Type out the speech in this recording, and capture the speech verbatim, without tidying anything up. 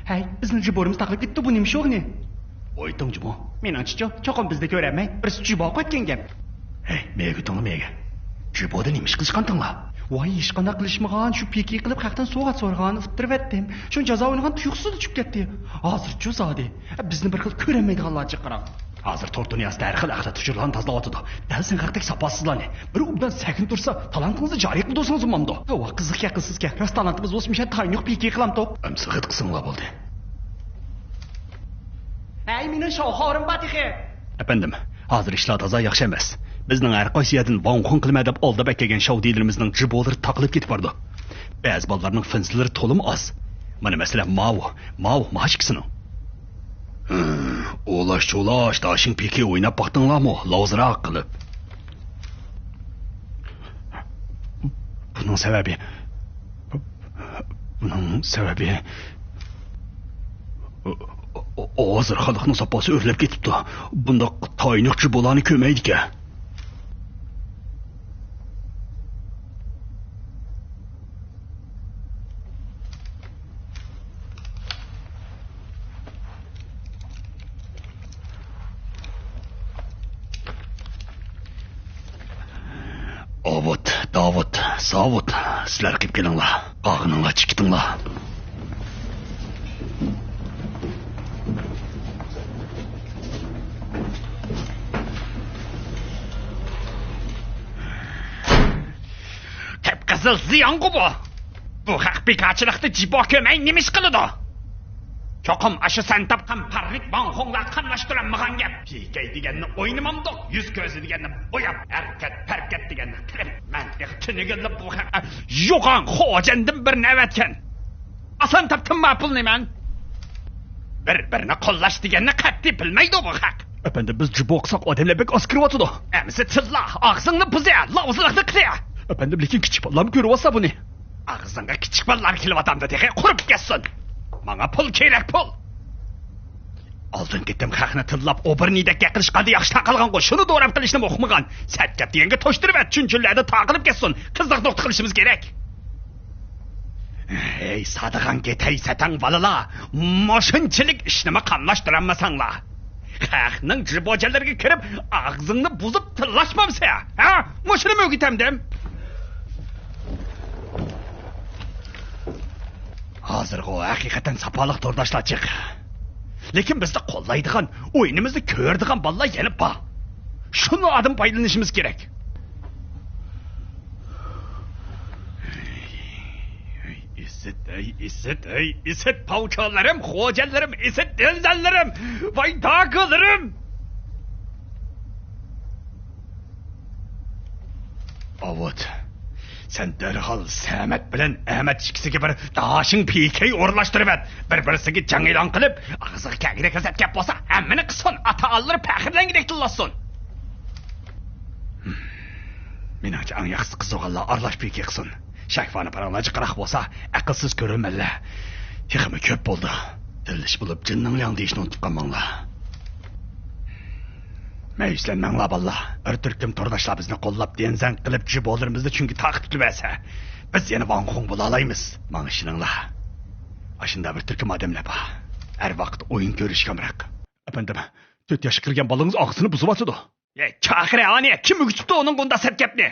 ھەي، بىزنىڭ جىبورىمىز تاقىلىپ كېتىپتۇ، بۇ نېمە شوغنى؟ ئويتۇڭ جىبو. مېنىڭچىچۇ، چوقۇم بىزنى كۆرەلمەي، بىرسى جىبو قويۇپكەنگەن. ھەي، مېگە تىڭلا، مېگە. جىبودا نېمە ئىش قىلىشقانتىڭلار؟ ۋاي، ھېچقانداق قىلىشمىغان، شۇ پىكى قىلىپ خەقتىن سوۋغات سورىغاننى ئۇتتۇرۇۋەتتىم. شۇنى جازا ئوينىغان تۇيۇقسىزلا چۈشۈپ كەتتى. ھازىرچۇ زادى. بىزنى بىر خىل كۆرەلمەيدىغانلارچە قاراڭ. ھازىر تور دۇنياسىدا ھەر خىل ئەخلەت ئۇچۇرلارنى تازىلاۋاتىدۇ. دەل سەن خەقتەك ساپاسىزلارنى بىر ئوبدان سەكنە تۇرسا، تالانتىڭىزنى جارى قىلدۇرسىڭىز بولمامدۇ؟ ۋاھ، قىزىقكەن، قىزىقكەن. راست تالانتىمىز بولسا، مۇشۇ تاينۇق پىكى قىلامتۇق. ئەمسە خىت قىلساڭلار بولدى. ھەي، مېنىڭ شاۋخورۇم بار تېخى. ئەپەندىم، ھازىر ئىشلار تازا ياخشى ئەمەس. بىزنىڭ ھەر قايسى يەردىن ۋاڭخۇڭ قىلىمەن دەپ ئالداپ ئەكەلگەن شاۋدىيلىرىمىزنىڭ جىبولىرى تاقىلىپ كېتىپ بارىدۇ. بەزى بالىلارنىڭ فىنسلىرى تولىمۇ ئاز. مانا مەسىلەن، ماۋۇ، ماۋۇ، ماۋۇ ئىككىسىنىڭ. ھىم، ئولاش-چولاش، داشىڭ پېكى ئويناپ باقتىڭلارمۇ؟ لاۋزىراق قىلىپ. بۇنىڭ سەۋەبى، بۇنىڭ سەۋەبى، ھازىر خەلقنىڭ ساپاسى ئۆرلەپ كېتىپتۇ. بۇنداق تاينۇقچى بۇلارنى كۆرمەيدىكەن. ئاۋۇت، داۋۇت، ساۋۇت، سىلەر قېلىپ كېلىڭلار. قالغىنىڭلار چىقىتىڭلار. قىپقىزىل زىيانغۇ بۇ. بۇ خەق بىكارچىلىقتا جىبو كۆرمەي نېمە ئىش قىلىدۇ؟ چوقۇم ئاشۇ سەن تاپقان پارلىق ۋاڭخۇڭلار قاملاشتۇرالمىغان گەپ. پىكەي دېگەننى ئوينىمامدۇق، يۈز كۆزى دېگەننى بوياپ، ھەرىكەت پەرىكەت دېگەننى قىلىپ، مەن تېخى تۈنۈگۈنلا بۇ خەققە يوغان خوجەندىن بىرنى ئەۋەتكەن. ئاسان تاپتىمما پۇلنى مەن. بىر-بىرىنى قوللاش دېگەننى قەتئىي بىلمەيدۇ بۇ خەق. ئەپەندىم، بىز جىبو قىلساق ئادەملەر بەك ئاز كىرىۋاتىدۇ. ئەمىسە تىللا، ئاغزىڭنى بۇزە، لاۋزىلىقنى قىلە. ئەپەندىم، لېكىن كىچىك بالىلارمۇ كۆرۈۋاتسا بۇنى. ئاغزىڭغا كىچىك بالىلار كېلىۋاتامدۇ تېخى، قۇرۇپ كەتسۇن. ماڭا پۇل كېرەك، پۇل. ئالدىن كېتىم خەقنى تىللاپ، ئوبورنىدەك گەپ قىلىشقاندا ياخشى تارقالغانغۇ، شۇنى دوراپ قىلىشنىمۇ ئۇقمىغان. سەت گەپ دېگەنگە توشتۇرۇۋەت، چۈنچۈلەردە تارقىلىپ كەتسۇن. قىزىق نۇقتا قىلىشىمىز كېرەك. ھەي، سادىغان گېتەي سەتەڭ بالىلار، مۇشۇنچىلىك ئىشنىمۇ قاملاشتۇرالمىساڭلار. خەقنىڭ جىبوجىلىرىگە كىرىپ، ئاغزىڭنى بۇزۇپ تىللاشمامسە، ھە؟ مۇشۇنىمۇ ئۆگىتەمدىم. ھازىرغۇ ھەقىقەتەن ساپالىق تورداشلار جىق. لېكىن بىزنى قوللايدىغان، ئويۇنىمىزنى كۆرىدىغان بالىلار يەنە بار. شۇنىڭدىن پايدىلىنىشىمىز كېرەك. ئىسىت، ئەي، ئىسىت، ئەي، ئىسىت پاۋچالىرىم، خوجەنلىرىم، ئىسىت دىلدەنلىرىم، ۋاي داكىلىرىم! ئاۋۇت، سەن دەرھال سەمەت بىلەن ئەمەت ئىككىسىگە بىر داشىڭ پىكەي ئورۇنلاشتۇرۇۋەت. بىر-بىرسىگە جەڭ ئېلان قىلىپ، ئاغزىغا كەلگۈدەك لەززەت گەپ بولسا، ھەممىنى قىلسۇن، ئاتا-ئانىلىرى پەخىرلەنگۈدەك تىللاشسۇن. مېنىڭچە، ئەڭ ياخشىسى قىزىغانلار ئارىلاش پىكەي قىلسۇن. شەھۋانىي پاراڭلار جىقراق بولسا، ئەقىلسىز كۆرۈرمەنلەر تېخىمۇ كۆپ بولىدۇ. دىللىش بولۇپ، جىننىڭ لياڭ دېيىشنى ئۇنتۇپ قالماڭلار. مەيۈسلەنمەڭلار، بالىلار. بىر تۈركۈم تورداشلار بىزنى قوللاپ، دېنزەڭ قىلىپ، جىبولىرىمىزنى چۈنكى تارقىتىپ كېتىۋەرسە، بىز يەنە ۋاڭخۇڭ بولالايمىز. ماڭا ئىشىنىڭلار. ئاشۇنداق بىر تۈركۈم ئادەملەر بار. ھەر ۋاقىت ئويۇن كۆرۈشكە ئامراق. ئەپەندىم، تۆت ياشقا كىرگەن بالىڭىز ئاغزىنى بۇزۇۋاتىدۇ. ئەي، چاقىرە ئانى، كىم ئۆگىتىپتۇ ئۇنىڭغا ئۇنداق سەت گەپنى؟